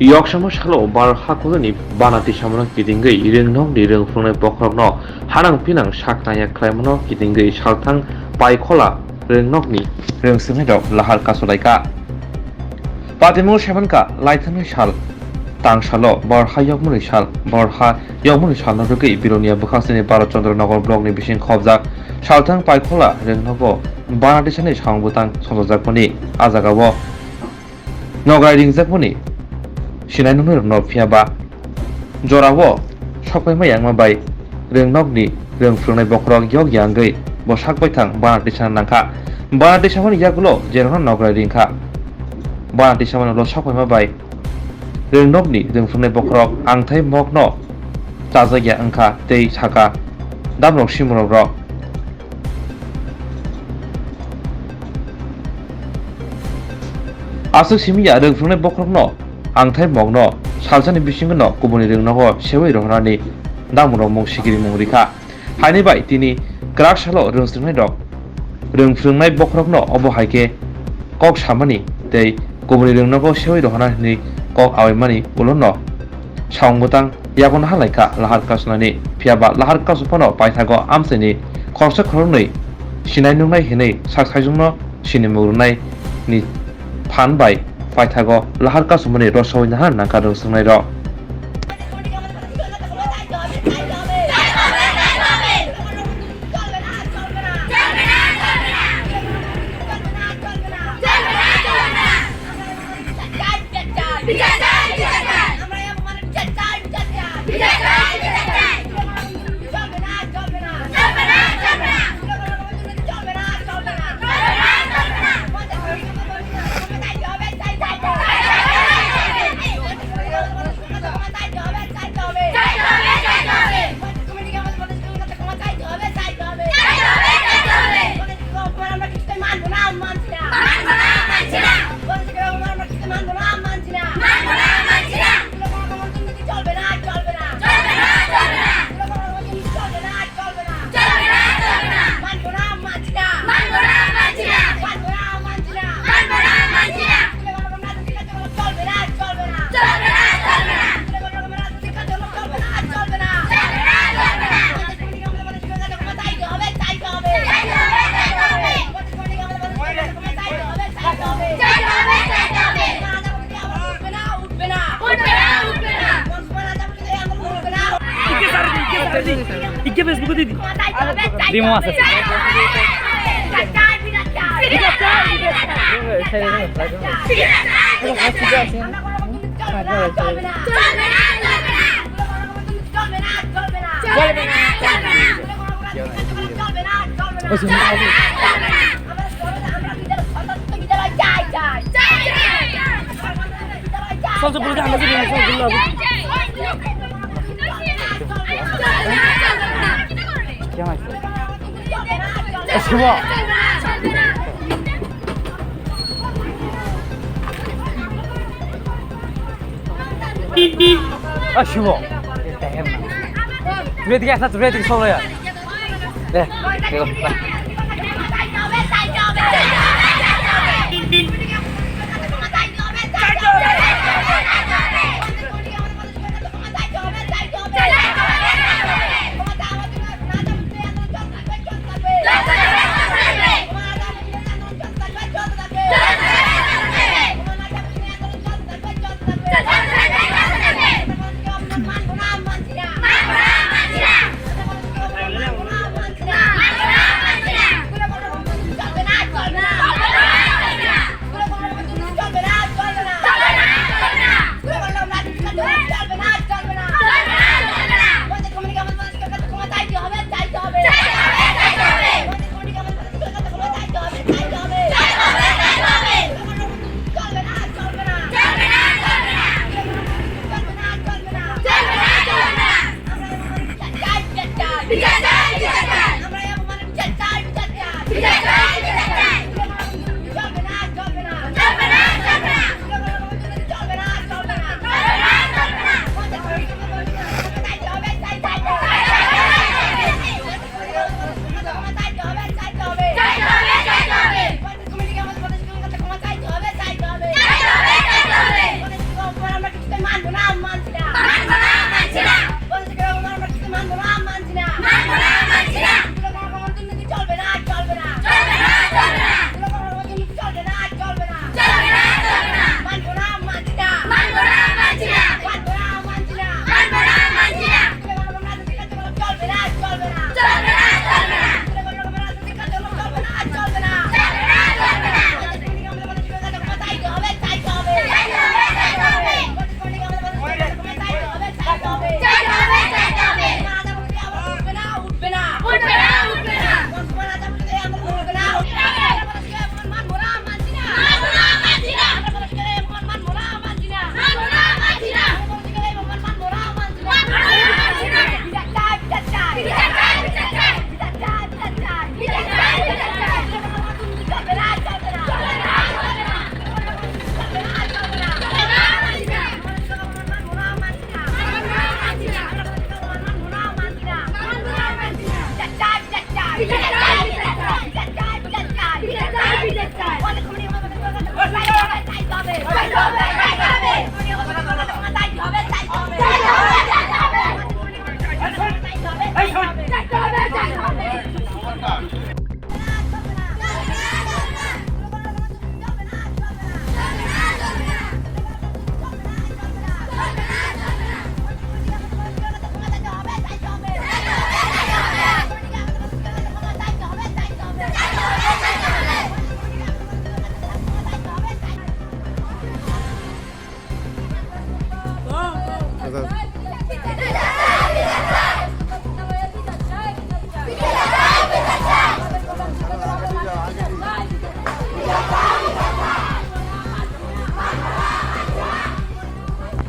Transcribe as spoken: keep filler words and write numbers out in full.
Yoksamo salo bar hakoloni bana tisamano kitingwi ringnokni rwngphwngnai bokhorokno hanang pinang sak naiya khlaimano kitingwi salthang paikhola rwngnokni rwngswngnairok lahar kasulaikha. Patimungo saimankha, laithangnai sal, tang salo, borha yokmani sal, borha yokmani salno rwgwi Bilonia bwkhakni Bharat Chandra Nagar blockni bising khobjak salthang paikhola rwngnogo bana tisani samung bwtang sojajakmani. A jagao nograi ringjakmani sinai nungnai rokno, phiya ba jorao sokpaima yangma bai rwngnokni rwngphwrwngnai bokhorok yok ya wngwi bo sak baithang bana tisana nangkha. Bana tisamani yagulo jerokno nograi ringkha. Bana tisamani ulo sokpaima bai rwngnokni rwngphwrwngnai bokhorok angthai mokno chajak ya wngkha tei sakha, damrok simrok rok. Aswk simi ya rwngphwrwngnai bokhorokno angthai mokno salsani bisingono kubuni rwngnogo sewi rohornani damungrok mung sikirimung rikha. Haini bai tini kwrak salo rwngswrwngnairok rwngphwrwngnai bokhorokno obo hai khe kok samani tei kubuni rwngnogo sewi rohorna hwnwi kok awaimani ulono samung bwtang yago naha laikha lahar kasunani. Phiya ba lahar kasu phano paithago amchaini khoroksa khoroknwi sinai nungnai hwnwi sak saijwngno sinimung rwnai ni phan bai paithago lahar kasumani rosoi naha nangkha rwngswrwngnairok. Ikke Facebook-o di di. Dimo ase. Ah, Shibo. Ready ka sa, ready solo ya. Le, le, le. Bye.